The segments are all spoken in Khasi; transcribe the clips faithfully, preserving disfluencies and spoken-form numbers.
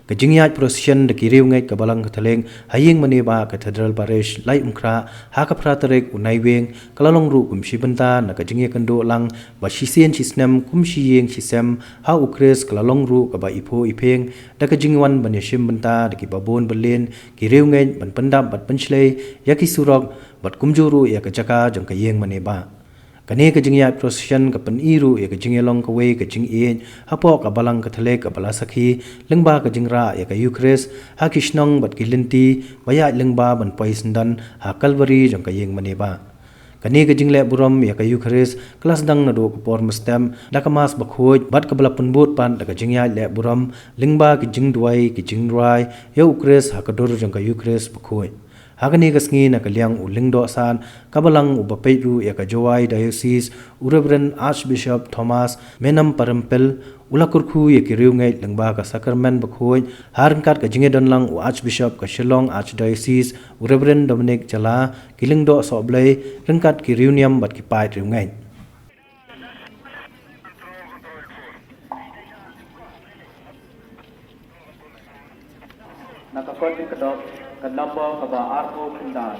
Ka jingïaid procession da ki riewngeit ka Balang Katholik ha Ïingmane Bah Cathedral Parish, Laitumkhrah, ha ka phra tarik u Naiwieng, ka la long ruh kum shi bynta na ka jingïakynduh lang ba shisien shisnem kum shi ïing shi sem ha U Khrist ka la long ruh kaba iphuh iphieng da ka jingwan ban ïashim bynta da kiba bun bylliñ ki riewngeit ban pyndap bad pynshlei ïa ki surok bad kumjuh ruh ïa ka jaka jong ka Ïingmane Bah. Kane ka jingïaid procession ka pyni ruh ïa ka jingïalong kawei ka jingïeit hapoh ka Balang Katholik kaba la sakhi lyngba ka jingrah ïa ka Eucharist ha ki shnong bad ki lynti ba ïaid lyngba ban poi syndon ha Kalbari jong ka Ïingmane Bah. Kane ka jingleh burom ïa ka Eucharist ka la sdang naduh ka por mynstep da ka Mass bakhuid bad kaba la pynbud pat da ka jingïaid leh burom lyngba ki jingduwai ki jingrwai ïa U Khrist ha ka dur jong ka Eucharist bakhuid. Ha kane ka sngi na ka liang u Lyngdoh Sad ka Balang uba peit ruh ïa ka Jowai Diocese, u Reverend Archbishop Thomas Menam Parempel, u la kyrkhu ïa ki riewngeit lyngba ka Sakramen bakhuid ha ryngkat ka jingïadon lang u Archbishop ka Shillong Archdiocese, u Reverend Dominic Jala, ki lyngdoh sohblei ryngkat ki riewniam bad ki paid riewngeit. Na ka kot jingkdok ka nombor kaba arphew khyndai.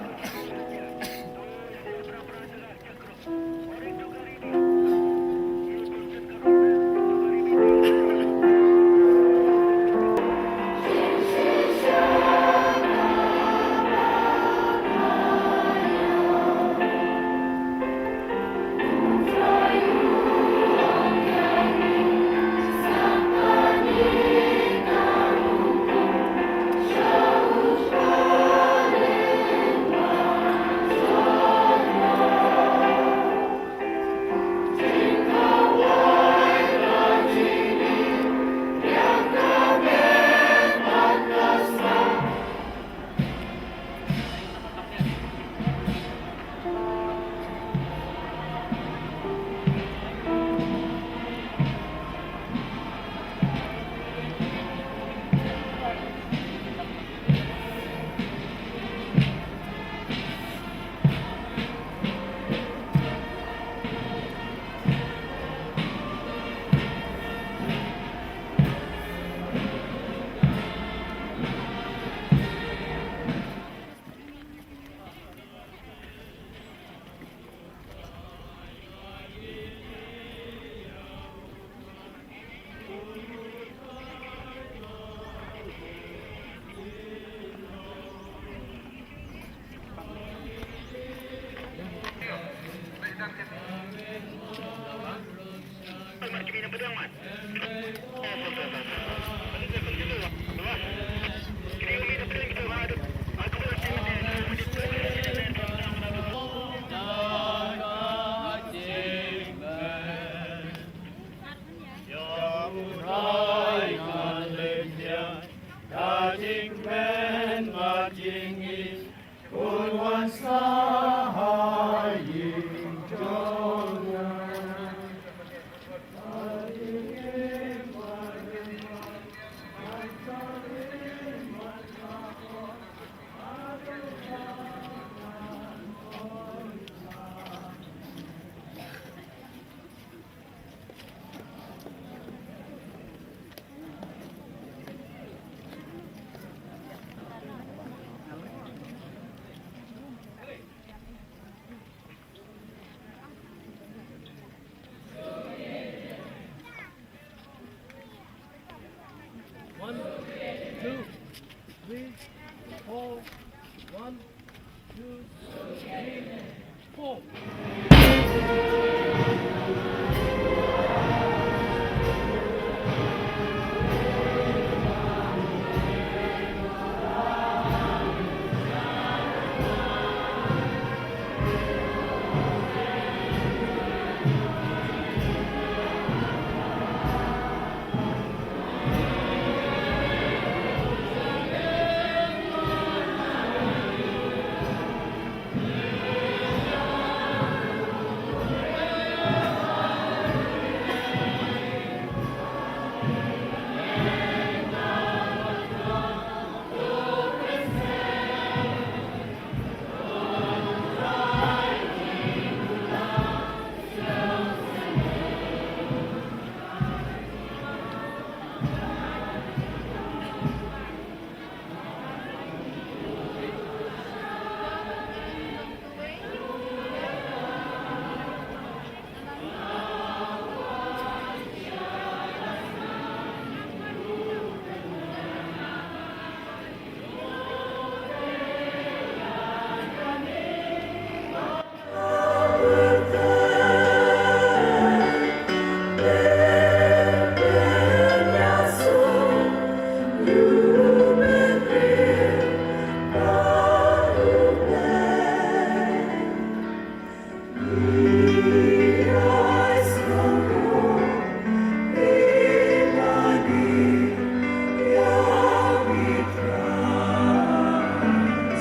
One, two, three, four. One, two, three, four.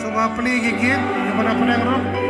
Sngewbha plie ki gate kiba na pdeng ruh.